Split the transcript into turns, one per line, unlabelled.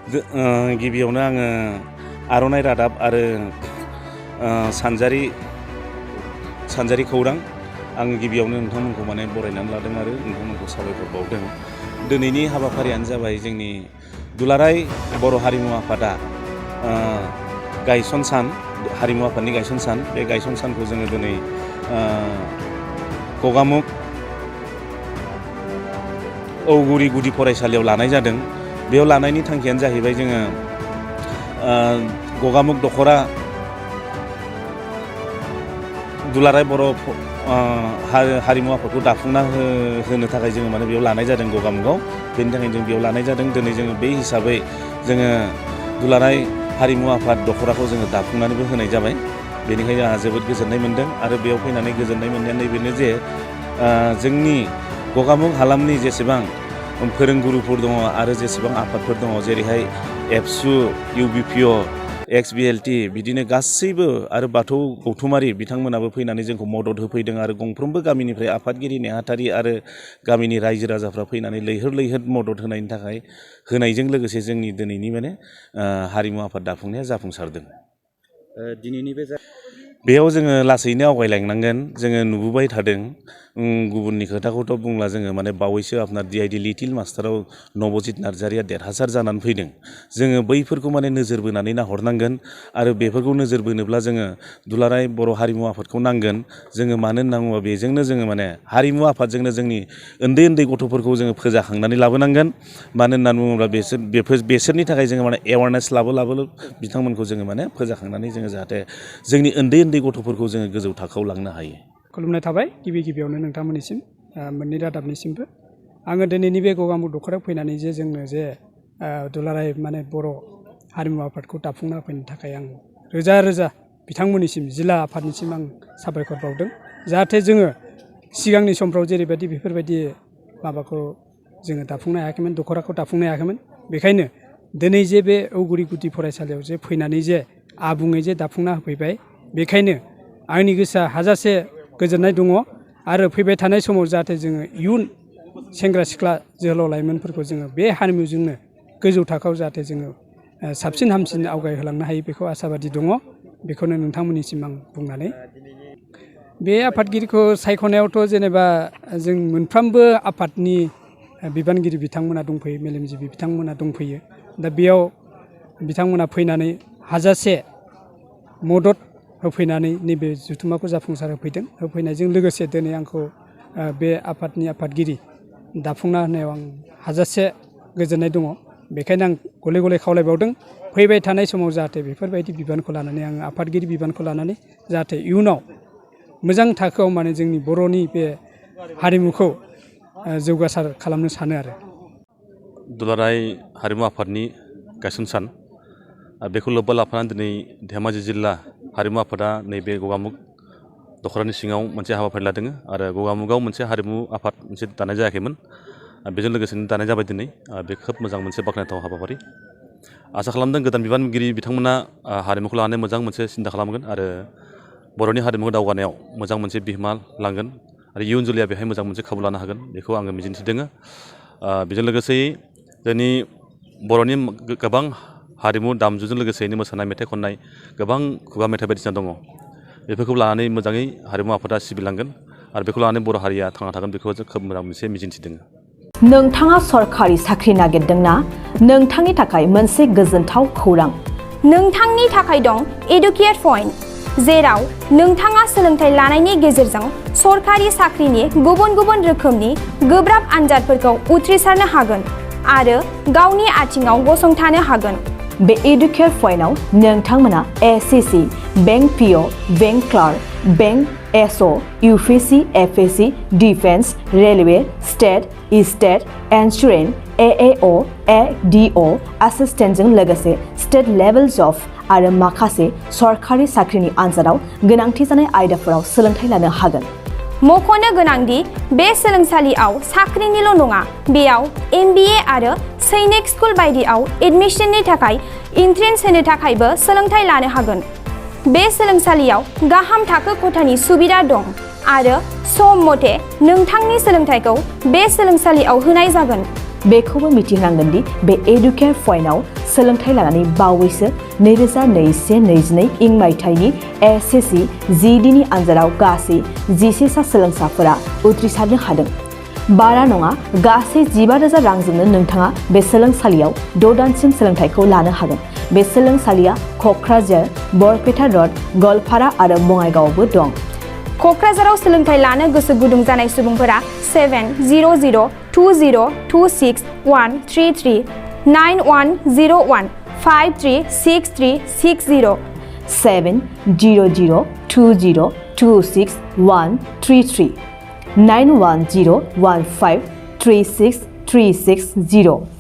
गिबियावनो आङो आर'नाइ रादाब आरो सानजारि खौरां आं गिबियावनो नोंथांमोनखौ माने बरायनानै लादों आरो नोंथांमोनखौ साबायखर बावदों। दिनैनि हाबाफारियानो जाबाय जोंनि दुलाराय बर' हारिमु आफादा गायसन सान, हारिमु आफादनि गायसन सान। बे गायसन सानखौ जोङो दिनै गगामुग औगुरि गुदि फरायसालियाव लानाय जादों। बेयाव लानायनि थांखियानो जाहैबाय जोङो गगामुग दख'रा दुलाराय बर' हारिमु आफादखौ दाफुंना होनो थाखाय जोङो माने बेयाव लानाय जादों गगामुगाव। बेनि थाखायनो जों बेयाव लानाय जादों। दिनै जोङो बे हिसाबै जोङो दुलाराय हारिमु आफाद दख'राखौ जोङो दाफुंनानैबो होनाय जाबाय। बेनिखायनो आंहा जोबोद गोजोननाय मोन्दों आरो बेयाव फैनानै गोजोननाय मोननाया नैबेनो जे जोंनि गगामुग हालामनि जेसेबां फोरोंगुरुफोर दङ आरो जेसेबां आफादफोर दङ, जेरैहाय एबसु, UBPO, XBLT, बिदिनो गासैबो आरो बाथौ गौथुमारि बिथांमोनाबो फैनानै जोंखौ मदद होफैदों आरो गंफ्रोमबो गामिनिफ्राय आफादगिरि नेहाथारि आरो गामिनि रायजो राजाफ्रा फैनानै लैहोर लैहोर मदद होनायनि थाखाय होनायजों लोगोसे जोंनि दिनैनि माने हारिमु आफाद दाफुंनाया जाफुंसारदों।
दिनैनि
बेयाव जोङो लासैनो आवगायलांनांगोन। जोङो नुबोबाय थादों, गुबुननि खोथाखौथ' बुंला जोङो माने बावैसो आपनार DID लिटिल मास्टाराव नबजित नार्जारिया देरहासार जानानै फैदों। जोङो बैफोरखौ माने नोजोर बोनानै नाहरनांगोन आरो बेफोरखौ नोजोर बोनोब्ला जोङो दुलाराय बर' हारिमु आफादखौ नांगोन। जोङो मानो होनना बुङोबा बेजोंनो जोङो माने हारिमु आफादजोंनो जोंनि उन्दै उन्दै गथ'फोरखौ जोङो फोजाखांनानै लाबोनांगोन। मानो होननानै बुङोब्ला बेसोरनि थाखाय जोङो माने एवारनेस लाबो बिथांमोनखौ जोङो माने फोजाखांनानै जोङो जाहाथे जोंनि उन्दै उन्दै गथ'फोरखौ जोङो गोजौ थाखोआव लांनो हायो।
खुलुमनाय थाबाय गिबियावनो नोंथांमोननिसिम, मोननै रादाबनिसिमबो। आङो दिनैनि बे गगामुग दख'रायाव फैनानै जे जोंनो जे दुलाराय माने बर' हारिमु आफादखौ दाफुंना होफैनो थाखाय आं रोजा रोजा बिथांमोननिसिम, जिल्ला आफादनिसिम आं साबायखर बावदों। जाहाथे जोङो सिगांनि समफ्राव जेरैबायदि बेफोरबायदि माबाखौ जोङो दाफुंनो हायाखैमोन, दख'राखौ दाफुंनो हायाखैमोन। बेखायनो दिनै जे बे औगुरि गुदि फरायसालियाव जे फैनानै जे आबुङै जे दाफुंना होफैबाय, बेखायनो आंनि गोसोआ हाजासे गोजोननाय दङ आरो फैबाय थानाय समाव जाहाथे जोङो इयुन सेंग्रा सिख्ला जोहोलाव लाइमोनफोरखौ जोङो बे हारिमुजोंनो गोजौ थाखोआव जाहाथे जोङो साबसिन हामसिन आवगायहोलांनो हायो, बेखौ आसाबादि दङ। बेखौनो नोंथांमोननिसिम आं बुंनानै, बे आफादगिरिखौ सायख'नायावथ' जेनेबा जों मोनफ्रोमबो आफादनि बिबानगिरि बिथांमोना दंफैयो, मेलेमजिबि बिथांमोना दंफैयो। दा बेयाव बिथांमोना फैनानै हाजासे मदद होफैनानै नैबे जथुम्माखौ जाफुंसार होफैनायजों लोगोसे दिनै आंखौ बे आफादनि आफादगिरि दाफुंना होनायाव आं हाजासे गोजोननाय दङ। बेखायनो आं गले गले खावलायबावदों, फैबाय थानाय समाव जाहाथे बेफोरबायदि बिबानखौ लानानै, आं आफादगिरि बिबानखौ लानानै जाहाथे इयुनाव मोजां थाखोआव माने जोंनि बर'नि बे हारिमुखौ जौगासार खालामनो सानो आरो।
दुलाराय हारिमु आफादनि गायसन सान, बेखौ लोब्बा लाफानानै दिनै धेमाजि जिल्ला हारिमु आफादा नैबे गगामुग दख'रानि सिङाव मोनसे हाबाफारि लादों आरो गगामुगाव मोनसे हारिमु आफाद मोनसे दानाय जायाखैमोन। बेजों लोगोसेनो दानाय जाबाय दिनै। बे खोब मोजां मोनसे बाख्नायथाव हाबाफारि। आसा खालामदों गोदान बिबानगिरि बिथांमोना हारिमुखौ लानानै मोजां मोनसे सिन्था खालामगोन आरो बर'नि हारिमुखौ दावगानायाव मोजां मोनसे बिहोमा लांगोन आरो इयुन जोलैया बेहाय मोजां मोनसे खाबु लानो हागोन, बेखौ आङो मिजिंथिदों। बेजों लोगोसेयै जोंनि बर'नि गोबां हारिमु दामजुजों लोगोसेयैनो मोसानाय, मेथाइ खननाय, गोबां खुगा मेथाइ बायदिसिना दङ। बेफोरखौ लानानै मोजाङै हारिमु आफादा सिबिलांगोन आरो बेखौ लानानै बर' हारिया थांना थागोन, बेखौ जों खोब मोजां मोनसे मिजिंथिदों।
नोंथाङा सरखारि साख्रि नागिरदोंना? नोंथांनि थाखाय मोनसे गोजोनथाव खौरां।
नोंथांनि थाखाय दं एडुकेट पइन्ट, जेराव नोंथाङा सोलोंथाइ लानायनि गेजेरजों सरखारि साख्रिनि गुबुन गुबुन रोखोमनि गोब्राब आनजादफोरखौ उथ्रिसारनो हागोन आरो गावनि आथिङाव गसंथानो हागोन।
बे एडुकेट पइन्टआव नोंथांमोना SSC, bank PO, bank clerk, bank SO, UPSC, FSC, defence, railway, state insurance, AAO, ADO एसिस्टेन्टजों लोगोसे स्टेट लेभेल जब आरो माखासे सरखारि साख्रिनि आनजादाव गोनांथि जानाय आयदाफोराव सोलोंथाइ लानो हागोन।
मख'नो गोनांदि बे सोलोंसालियाव साख्रिनिल' नङा, बेयाव MBA आरो सैनिक स्कुल बायदियाव एडमिशननि थाखाय एन्ट्रेन्स होनो थाखायबो सोलोंथाइ लानो हागोन। बे सोलोंसालियाव गाहाम थाखो खथानि सुबिदा दं आरो सम मथे नोंथांनि सोलोंथाइखौ बे सोलोंसालियाव होनाय जागोन।
बेखौबो मिथिनांगोन दि बे एडुकेट पइन्टआव सोलोंथाइ लानानै बावैसो 2021-22 इं मायथाइनि SSC GD नि आनजादाव गासै 11 सा सोलोंसाफोरा उथ्रिसारनो हादों। बारा नङा गासै 15,000 रांजोंनो नोंथाङा बे सोलोंसालियाव 6 दानसिम सोलोंथाइखौ लानो हागोन। बे सोलोंसालिया क'क्राझार, बरपेटा र'ड, गलपारा आरो बङाइगावआवबो दं।
क'क्राझाराव सोलोंथाइ लानो गोसो गुदुं जानाय सुबुंफोरा 70020261133 9101536360
70020261133 9101536360